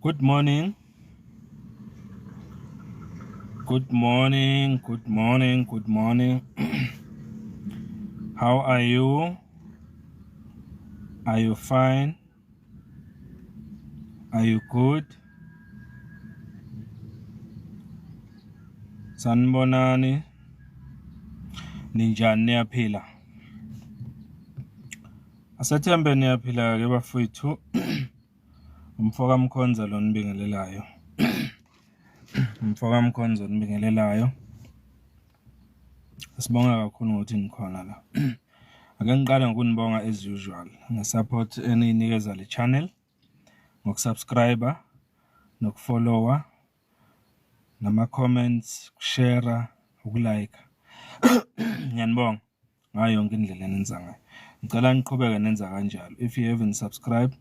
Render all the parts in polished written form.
Good morning. Good morning, good morning, good morning. How are you? Are you fine? Are you good? Sanibonani. Ninjani niyaphila? Asethembe niyaphila ke bafowethu. Umfoka Mkhonza lo nibingelelayo. Umfoka Mkhonza onibingelelayo. Sibonga kakhulu ngokuthi nikhona la. Ake ngiqale ngokunibonga as usual nge-support eniyinikeza le channel ngokusubscribe nokufollowa nama-comments, ukushera, ukulike. Ngiyanibonga ngayo yonke indlela enenza ngayo. Ngicela niqhubeke nenza kanjalo. If you haven't subscribed,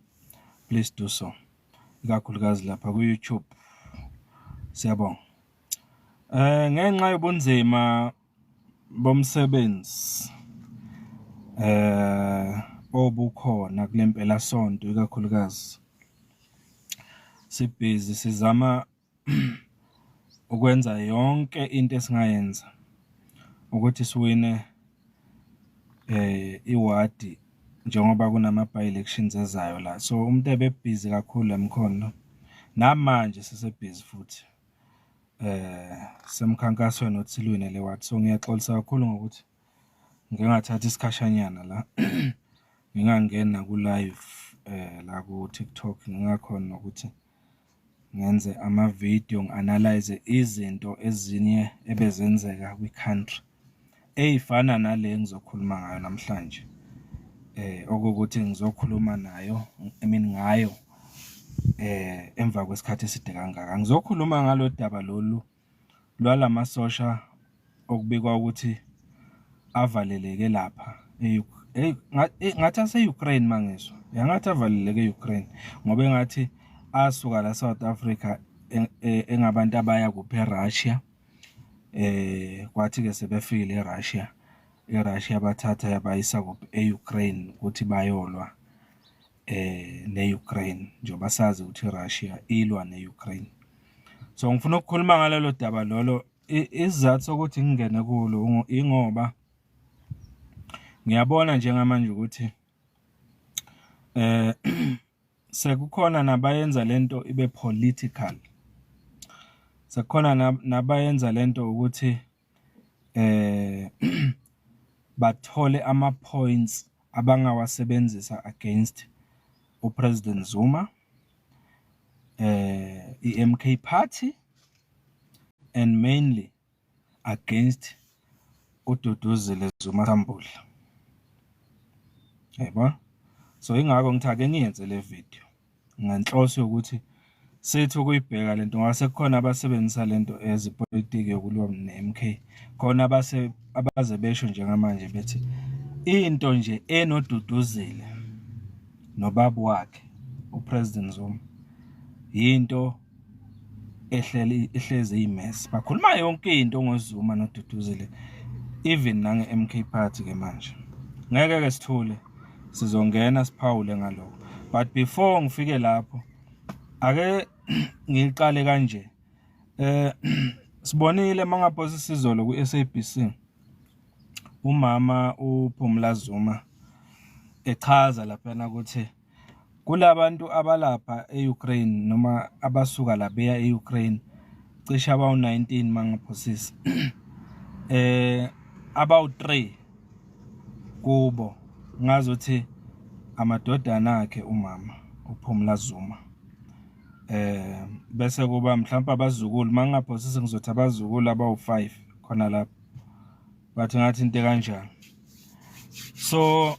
please do so. Ikakhulukazi lapha ku-YouTube. Siyabonga. Ngenxa yobunzima bomsebenzi obukhona kule mpelasonto ikakhulukazi sibhizi sizama ukwenza yonke into esingayenza ukuthi siwine iwadi njengoba kunama by-elections ezayo la. So umuntu ebebhizi kakhulu emkhono namanje sisebhizi futhi semkhankasweni wokuthi silwine le wadi. So ngiyaxolisa kakhulu ngokuthi ngike ngathatha isikhashanyana la ngingangeni naku-live la ku-TikTok ngingakhoni nokuthi ngenze ama-video ngi-analyse izinto ezinye ebezenzeka kwi-country ey'fana nale engizokhuluma ngayo namhlanje. Okuwukuthi ngizokhuluma nayo, I mean ngayo emva kwesikhathi eside kangaka. Ngizokhuluma ngalo daba lolu lwalamasosha okubikwa ukuthi avaleleke lapha ngathi ase-Ukraine mangizwa, ya ngathi avaleleke e-Ukraine ngoba engathi asuka la South Africa engabantu abaya kuphi e-Russia. Kwathi-ke sebefikile e-Russia, i-Russia yabathatha yabayisa kuphi e-Ukraine ukuthi bayolwa ne-Ukraine njengoba sazi ukuthi i-Russia ilwa ne-Ukraine. So ngifuna ukukhuluma ngalolo daba lolo. Isizathu sokuthi ngingene kulo ingoba ngiyabona njengamanje ukuthi sekukhona nabayenza lento ibe political, sekukhona nabayenza lento ukuthi bathole ama-points abangawasebenzisa against uPresident Zuma, i-M_K Party and mainly against uDuduzile Zuma Sambudla. Yayibona? So ingakho ngithi ake ngiyenze le video ngenhloso yokuthi sithi ukuyibheka lento ngoba sekukhona abasebenzisa lento ezepolitiki yokulwa ne-M_K. Khona abase abaze besho njengamanje bethi into nje enoDuduzile nobaba wakhe uPresident Zuma yinto ehleli ehlezi iyimesi. Bakhuluma yonke into ngoZuma noDuduzile even nange-M_K Party ke manje. Ngeke ke sithule sizongena siphawule ngalokho. But before ngifike lapho ake ngiqale kanje. Sibonile mangaphosisa izolo ku-S_A_B_C umama uPhumla Zuma echaza laphana ukuthi kulabantu abalapha e-Ukraine noma abasuka la beya e-Ukraine cishe abawu-19 mangaphosisi abawu-3 kubo ngazuthi amadodana akhe umama uPhumla Zuma. Bese kuba mhlawumbe abazukulu mangingaphosisi ngizothi abazukulu abawu-5 khona lapho, but ngathi into ekanjalo. So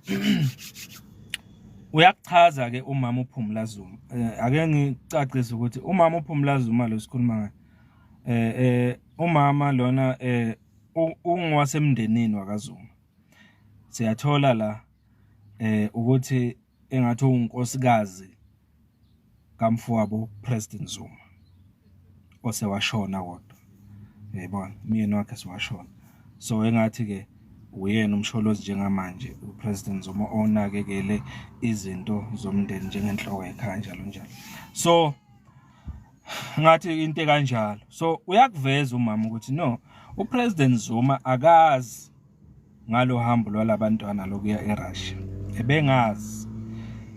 uyakuchaza ke umama uPhumla Zuma. Ake ngicacise ukuthi umama uPhumla Zuma lo sikhuluma ngaye umama lona ungowasemndenini wakaZuma. Siyathola la ukuthi engathi unkosikazi kamfowabo President Zuma osewashona kodwa uyayibona umyeni wakhe sewashona. So engathi ke uyena uMsholozi njengamanje uPresident Zuma onakekele izinto zomndeni njengenhloko yekhaya njalo njalo. So Ngathi into ekanjalo. So uyakuveza umama ukuthi no, uPresident Zuma akazi ngalo hambo lwalabantwana lokuya eRussia, ebengazi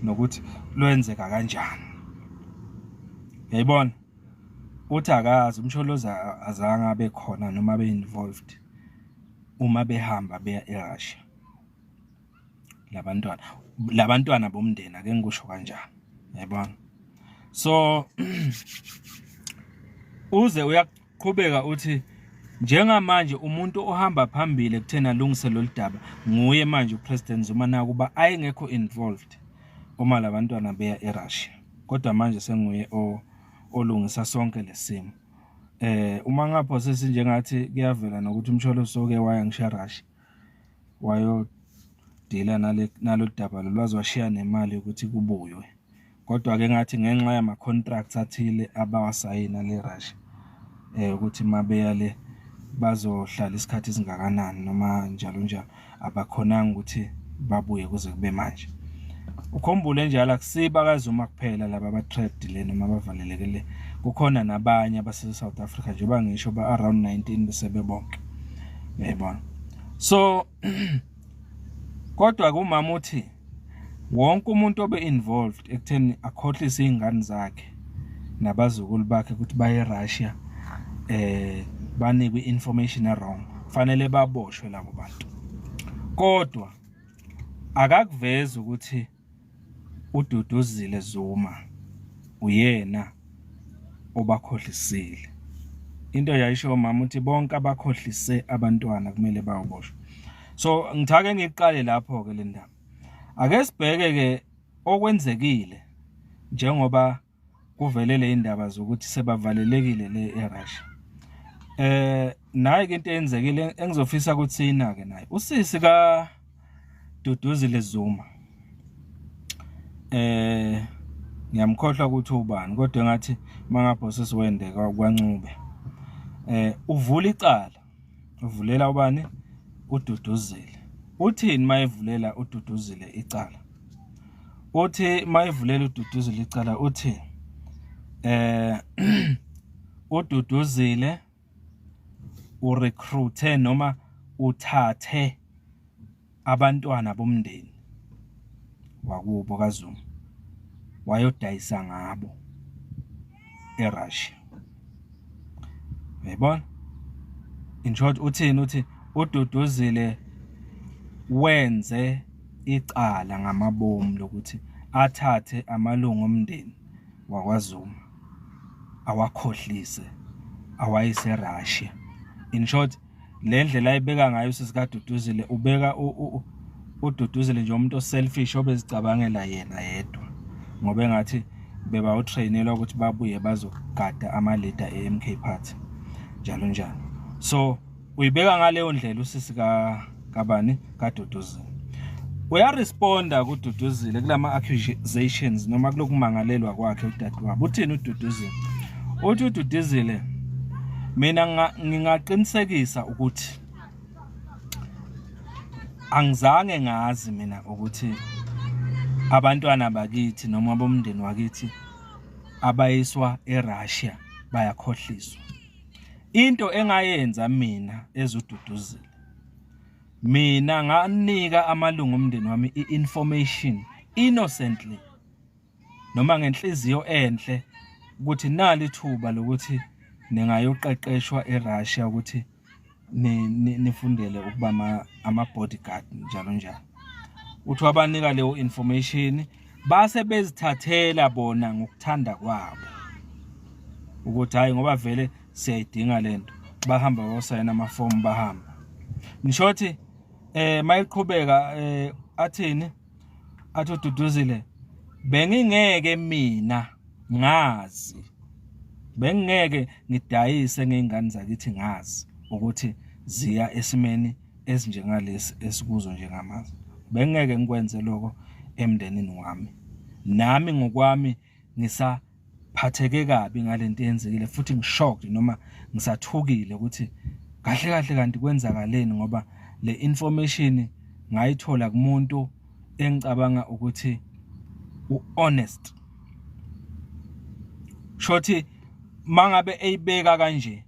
nokuthi lwenzeka kanjani. Uyayibona, uthi akazi uMsholozi azange abe khona noma abe involved uma behamba beya eRussia labantwana bomndeni, ake ngikusho kanjani, yayibona. So uze uyaqhubeka uthi njengamanje umuntu ohamba phambili ekutheni alungise lolu daba nguye manje uPresident Zuma, nakuba ayengekho involved uma labantwana beya eRussia, kodwa manje senguye olungisa sonke lesimo. Uma ngapho sesinjengathi kuyavela nokuthi uMsholozi soke waya ngisho eRussia wayodila nale nalolu daba lolwazi, washiya nemali yokuthi kubuywe, kodwa-ke ngathi ngenxa yama-contracts athile abawasayina le Russia, ukuthi mabeya le bazohlala isikhathi esingakanani noma njalo njalo, abakhonanga ukuthi babuye kuze kube manje. Ukhumbule njalo akusibo akaZuma kuphela laba aba-trapped le noma abavaleleke le, kukhona nabanye abase-South Africa, njengoba ngisho ba-around 19 bese bebonke, uyayibona. So kodwa kumama uthi wonke umuntu obe involved ekutheni akhohlise izingane zakhe nabazukulu bakhe ukuthi baye eRussia, banikwe information e-wrong, fanele baboshwe labo bantu. Kodwa akakuvezi ukuthi uDuduzile Zuma uyena obakhohlisile. Into yayisho mama uthi bonke abakhohlise abantwana kumele bayoboshwa. So ngithake ngiqale lapho ke le ndaba. Ake sibheke ke okwenzekile njengoba kuvelele indaba zokuthi sebavalelekile le eRussia. Nayi ke into eyenzekile engizofisa ukuthi siyinake naye. Usisi ka Duduzile Zuma, ngiyamkhohlwa ukuthi ubani, kodwa engathi mangapho sesiwende kwaNcube, uvula icala, uvulela ubani? UDuduzile. Uthini mayevulela uDuduzile icala? Uthi mayevulela uDuduzile icala uthi uDuduzile urecruite noma uthathe abantwana bomndeni wakubo kaZuma wayodayisa ngabo eRussia. Uyayibona? In short uthini? Uthi uDuduzile wenze icala ngamabomu lokuthi athathe amalungu omndeni wakwaZuma awakhohlise awayise eRussia. In short, le ndlela ayibeka ngayo usisi kaDuduzile, ubeka uDuduzile nje umuntu oselfish obezicabangela yena yedwa, ngoba engathi bebawutrainelwa ukuthi babuye bazogada ama-leader e-MK Party njalo njalo. So uyibeka ngaleyo ndlela usisi ka kabani kaDuduzile. Uyaresponda kuDuduzile kulama accusations noma kulokumangalelwa kwakhe udadewabo. Uthini uDuduzile? Uthi uDuduzile, mina ngingaqinisekisa ukuthi angizange ngazi mina ukuthi abantwana bakithi noma bomndeni wakithi abayiswa eRussia bayakhohliswa. Into engayenza mina ezuDuduzile, mina nganika amalungu omndeni wami i-information innocently noma ngenhliziyo enhle ukuthi nali ithuba lokuthi ningayoqeqeshwa eRussia ukuthi nifundele ukuba ama-bodyguard njalo njalo. Uthi wabanika leyo information base bezithathela bona ngokuthanda kwabo ukuthi hayi, ngoba vele siyayidinga lento, bahamba bayosayina amafomu bahamba. Ngishothi mayiqhubeka athini? Athi uDuduzile, bengingeke mina ngazi, bengingeke ngidayise ngey'ngane zakithi ngazi ukuthi ziya esimeni esinjengalesi esikuzo njengamanje. Bengingeke ngikwenze lokho emndenini wami. Nami ngokwami ngisaphatheke kabi ngalento eyenzekile, futhi ngishocked noma ngisathukile ukuthi kahle kahle kanti kwenzakaleni, ngoba le information ngayithola kumuntu engicabanga ukuthi u-honest. Shothi Mangabe eyibeka kanje,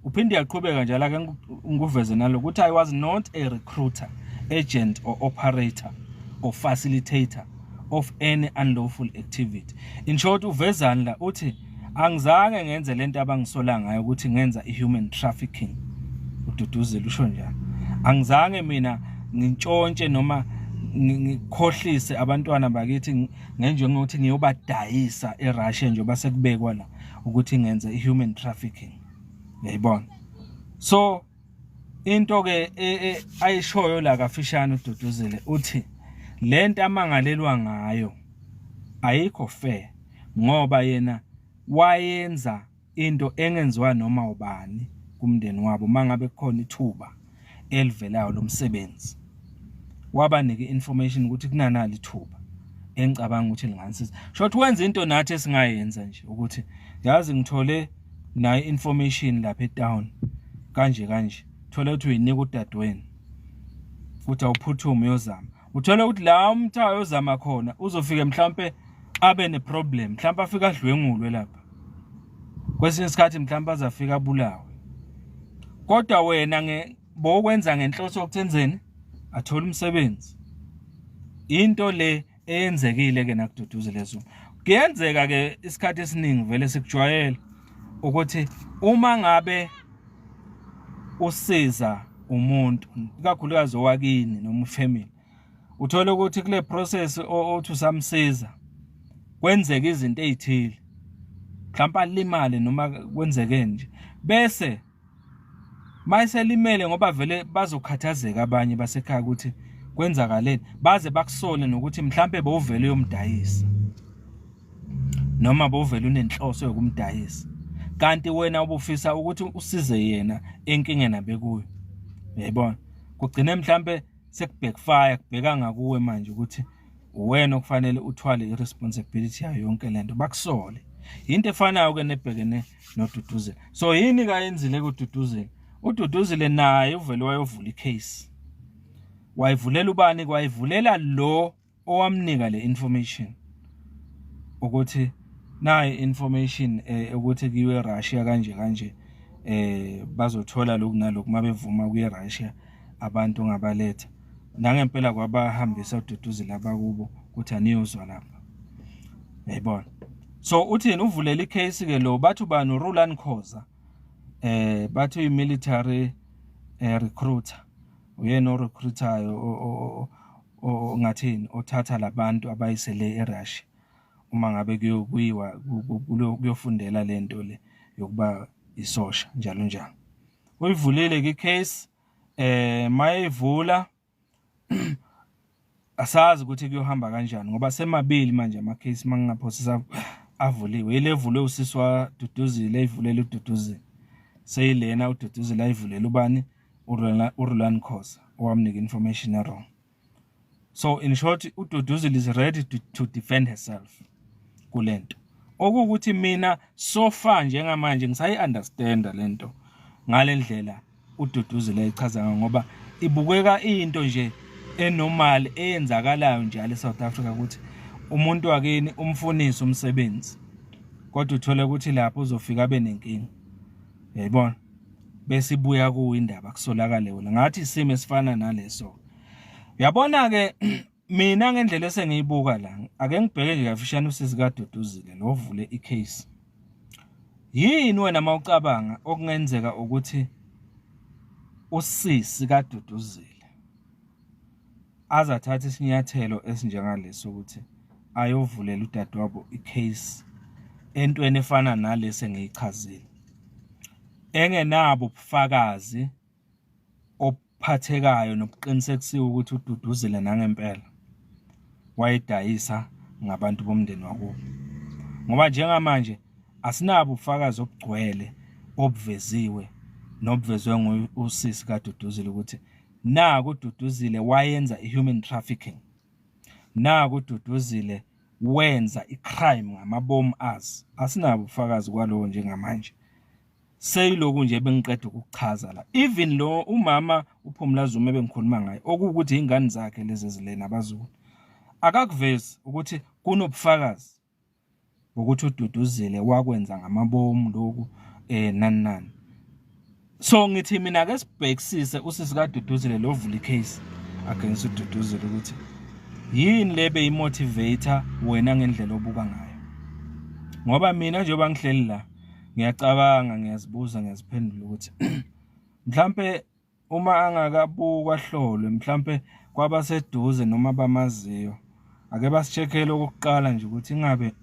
uphinde uyaqhubeka njalo, ake ngikuveze naloku ukuthi I was not a recruiter, agent or operator or facilitator of any unlawful activity. In short, uvezani la? Uthi angizange ngenze lento abangisola ngayo ukuthi ngenza i-human trafficking. UDuduzile usho njalo, angizange mina ngintshontshe noma ngikhohlise abantwana bakithi ngenjengokuthi ngiyobadayisa eRussia, njengoba sekubekwa la ukuthi ngenze i-human trafficking. Uyayibona? So into ke ayishoyo la kafishane uDuduzile, uthi lento amangalelwa ngayo ayikho fair, ngoba yena wayenza into engenziwa noma ubani kumndeni wabo. Mangabe kukhona ithuba elivelayo lomsebenzi, wabanika i-information ukuthi kunanali ithuba engicabanga ukuthi linganisiza. Short, wenza into nathi esingayenza nje, ukuthi yazi ngithole nayo information lapha etown kanje kanje, thole ukuthi uyinika udadewenu ukuthi awuphuthume uyozama. Uthole ukuthi la umthayo ozama khona uzofika mhlambe abe neproblem, mhlambe afika adlwengulwe lapha, kwesinye isikhathi mhlambe azafika abulawe, kodwa wena nge bokwenza ngenhloso yokuthi enzeni? Athole umsebenzi. Into le eyenzekile ke nakuDuduzile Zuma, kuyenzeka ke isikhathi esiningi, vele sikujwayele ukuthi uma ngabe usiza umuntu, ikakhulukazi owakini noma ufamily, uthole ukuthi kule process othi usamsiza kwenzeka izinto ezithile, mhlawumbe alimale noma kwenzeke nje, bese mayeselimele, ngoba vele bazokhathazeka abanye basekhaya ukuthi kwenzakaleni, baze bakusole nokuthi mhlambe bowuvele uyomdayisa noma bowuvele unenhloso yokumdayisa, kanti wena ubufisa ukuthi usize yena enkingeni abekuyo. Uyayibona? Kugcine mhlambe sekubackfire, kubheka ngakuwe manje ukuthi uwena okufanele uthwale i-responsibility yayo yonke lento, bakusole. Into efanayo ke nebhekene noDuduzile. So yini kayenzile kuDuduzile? UDuduzile naye uvele wayovula icase. Wayivulela ubani? Kwayivulela lo owamnika le information ukuthi nayi information ukuthi kuyiwe eRussia kanje kanje, bazothola lokhu nalokhu mabevuma kuye eRussia, abantu ongabaletha. Nangempela kwabahambisa uDuduzile abakubo ukuthi aniyozwa lapha. Uyayibona? So uthini? Uvulela icase ke lo, bathi ubani? uRulani Khoza, bathi uyi-military recruiter, uyena orecruitayo, ongathini, othatha labantu abayisele eRussia uma ngabe kuyokuyiwa kuyofundela lento le yokuba isosha, njalo njalo. Uyivulile ke icase. Mayivula, asazi ukuthi kuyohamba kanjani, ngoba semabili manje ama-case, mangingaphosisa, avuliwe. Ile evulwe usisi waDuduzile, eyivulela uDuduzile, seyilena uDuduzile ayivulela ubani? URulani Khoza, owamnika information wrong. So in short, uDuduzile is ready to defend herself kulento, okuwukuthi mina so far njengamanje ngisayi-understanda lento ngale ndlela uDuduzile ayichaza, ngoba ibukeka into nje enormal eyenzakalayo njalo eSouth Africa, ukuthi umuntu wakini umfunise umsebenzi, kodwa uthole ukuthi lapho uzofika abe nenkinga. Uyayibona? Bese ibuya kuwo indaba, kusolakale wena. Ngathi isimo esifana naleso. Uyabona ke, mina ngendlela esengiyibuka la, ake ngibheke nje kafishane usisi kaDuduzile lo vule icase. Yini wena mawucabanga okungenzeka ukuthi usisi kaDuduzile azathatha isinyathelo esinjengaleso ukuthi ayovulela udadewabo icase entweni efana nalesi engiyichazile, engenabo ubufakazi obuphathekayo nobuqinisekisiwe ukuthi uDuduzile nangempela wayedayisa ngabantu bomndeni wakubo? Ngoba njengamanje asinabo ubufakazi obugcwele obuveziwe nobuvezwe ngusisi kaDuduzile ukuthi naku uDuduzile wayenza i-human trafficking, naku uDuduzile wenza i-crime ngamabomu azi. Asinabo ubufakazi kwalowo njengamanje. Seyiloku nje bengiqeda ukukuchaza la, even lo umama uPhumla Zuma ebengikhuluma ngaye, okuwukuthi ingane zakhe lezi ezilena abazukulu, akakuvezi ukuthi kunobufakazi. Ngokuthi uDuduzile wakwenza ngamabomu lokhu nani nani. So ngithi mina ake sibhekisise usisi kaDuduzile lo vula icase against uDuduzile ukuthi yini le beyimotivator wena ngendlela obuka ngayo. Ngoba mina njengoba ngihleli la ngiyacabanga, ngiyazibuza, ngiyaziphendula ukuthi mhlampe uma angakabukwa ahlolwe mhlampe kwabaseduze noma abamaziyo ake basi-check-ele okokuqala nje ukuthi ingabe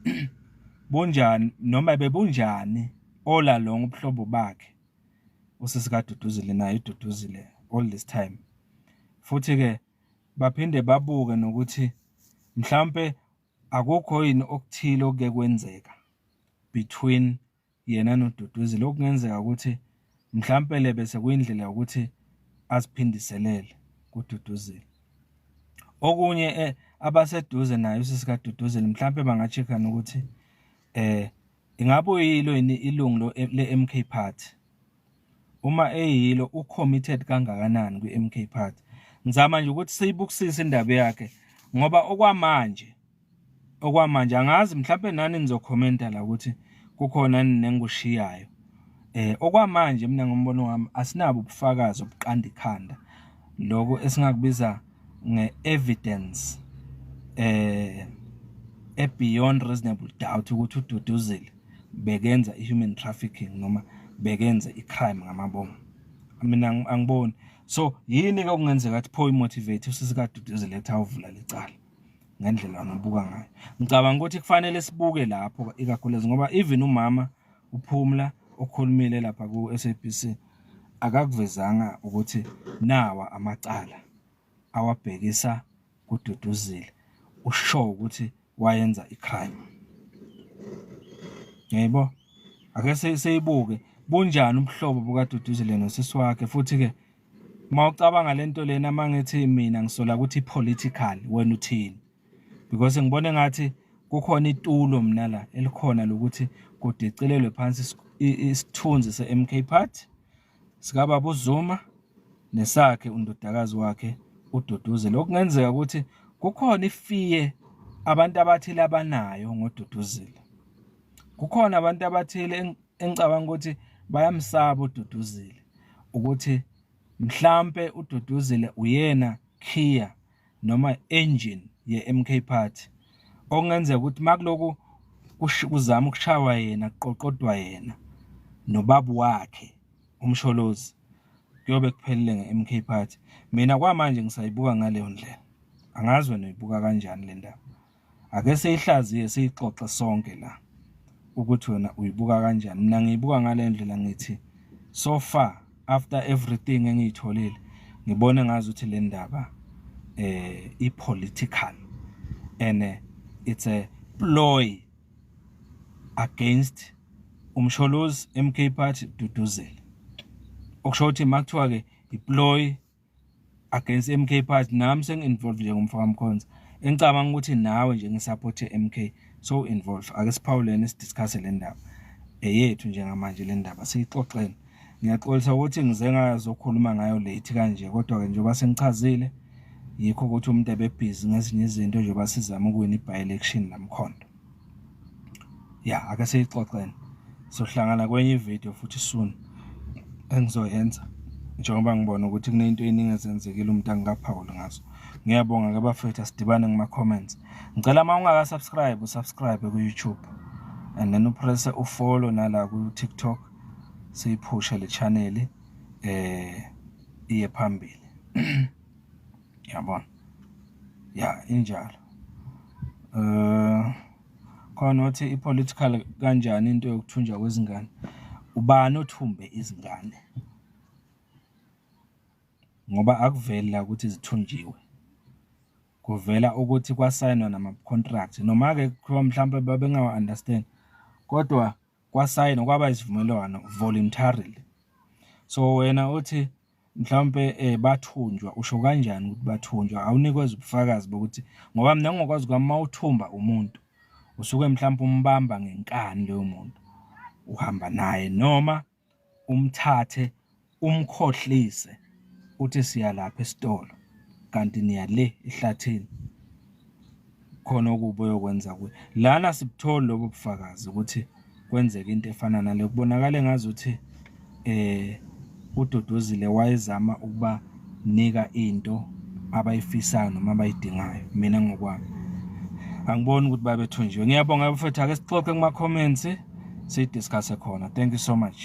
bunjani noma bebunjani all along ubuhlobo bakhe usisi kaDuduzile naye uDuduzile all this time. Futhi-ke baphinde babuke nokuthi mhlampe akukho yini okuthile okuke kwenzeka between yena noDuduzile okungenzeka ukuthi mhlampe le bese kuyindlela yokuthi aziphindiselele kuDuduzile. Okunye abaseduze naye usisi kaDuduzile mhlampe banga-check-a nokuthi ingabe uyilo yini ilungu le-M_K Party. Uma eyilo u-committed kangakanani kwi-M_K Party. Ngizama nje ukuthi siyibukisise indaba yakhe ngoba okwamanje okwamanje angazi mhlampe nani nizokhomenta la ukuthi kukhona nengikushiyayo. Okwamanje mina ngombono wami asinabo ubufakazi obuqanda ikhanda lokho esingakubiza nge-evidence e-beyond reasonable doubt ukuthi uDuduzile bekenza i-human trafficking noma bekenze i-crime ngamabomu. Mina angiboni. So yini-ke okungenzeka ukuthi pho i-motivate usisi kaDuduzile ethi awuvula lecala ngendlela anobuka ngayo. Ngicabanga ukuthi kufanele sibuke lapho ikakhulukazi ngoba even umama uPhumla okhulumile lapha ku-S_A_B_C akakuvezanga ukuthi nawa amacala awabhekisa kuDuduzile, usho ukuthi wayenza i-crime. Yebo, ake siyibuke bunjani ubuhlobo bukaDuduzile nosisi wakhe futhi-ke uma ucabanga lento lena mangithi mina ngisola ukuthi i-political wena uthini? Because ngibona engathi kukhona itulo mina la elikhona lokuthi kudicilelwe phansi isithunzi se-M_K Party sikababa uZuma nesakhe undodakazi wakhe uDuduzile. Okungenzeka ukuthi kukhona ifiye abantu abathile abanayo ngoDuduzile. Kukhona abantu abathile engicabanga ukuthi bayamsaba uDuduzile ukuthi mhlampe uDuduzile uyena khiya noma engine ye-M_K Party okungenzeka ukuthi makuloku kuzama ukushawa yena kuqoqodwa yena nobaba wakhe uMsholozi kuyobe kuphelile nge-M_K Party. Mina kwamanje ngisayibuka ngaleyo ndlela, angazi wena uyibuka kanjani le ndaba. Ake siyihlaziye siyixoxe sonke la ukuthi wena uyibuka kanjani. Mina ngiyibuka ngale ndlela ngithi so far after everything engiyitholile ngibona ngazuthi le ndaba i-political and it's a ploy against uMsholozi, M_K Party, Duduzile. Okusho ukuthi makuthiwa-ke i-ploy against M_K Party nami sengi-involve njengomfo kaMkhonza engicabanga ukuthi nawe nje ngi-support M_K so involve. Ake siphawuleni si-discuss-e le ndaba eyethu njengamanje le ndaba siyixoxeni. Ngiyaxolisa ukuthi ngize ngazokhuluma ngayo late kanje kodwa-ke njengoba sengichazile yikho ukuthi umuntu ebebhizi ngezinye izinto njengoba sizama ukuwina i-by-election naMkhondo. Ya, ake siyixoxeni. Sohlangana kwenye ividiyo futhi soon engizoyenza njengoba ngibona ukuthi kunento eningi ezenzekile umuntu angikaphawuli ngazo. Ngiyabonga-ke bafethu, asidibane kuma-comments. Ngicela uma ungaka-subscribe u-subscribe ku-YouTube and then u-press-e u-follow nala ku-TikTok siyiphushe le channel iye phambili. Yabona? Ya, injalo. Khona othi i-political kanjani into yokuthunjwa kwezingane? Ubani othumbe izingane? Ngoba akuveli la ukuthi zithunjiwe. Kuvela ukuthi kwasayinwa nama-contract noma-ke kuthiwa mhlampe babengawa-understand kodwa kwasayinwa kwaba isivumelwano voluntarily. So wena uthi mhlawumpe bathunjwa, usho kanjani ukuthi bathunjwa? Awunikwezi ubufakazi bokuthi ngoba mina ngokwazi kwami uma uthumba umuntu usuke mhlawumpe umbamba ngenkani loyo muntu, uhamba naye noma umthathe umkhohlise uthi siya lapha esitolo kanti niya le ehlathini. Khona okubi oyokwenza kuye. Lana sibutholi lobo bufakazi ukuthi kwenzeka into efana nale. Kubonakala engazuthi eh uDuduzile wayezama ukuba nika into abayifisayo noma abayidingayo. Mina ngokwami angiboni ukuthi babethunjiwe. Ngiyabonga bafethu, ake sixoxe kuma comments, siyidiscuss khona. Thank you so much.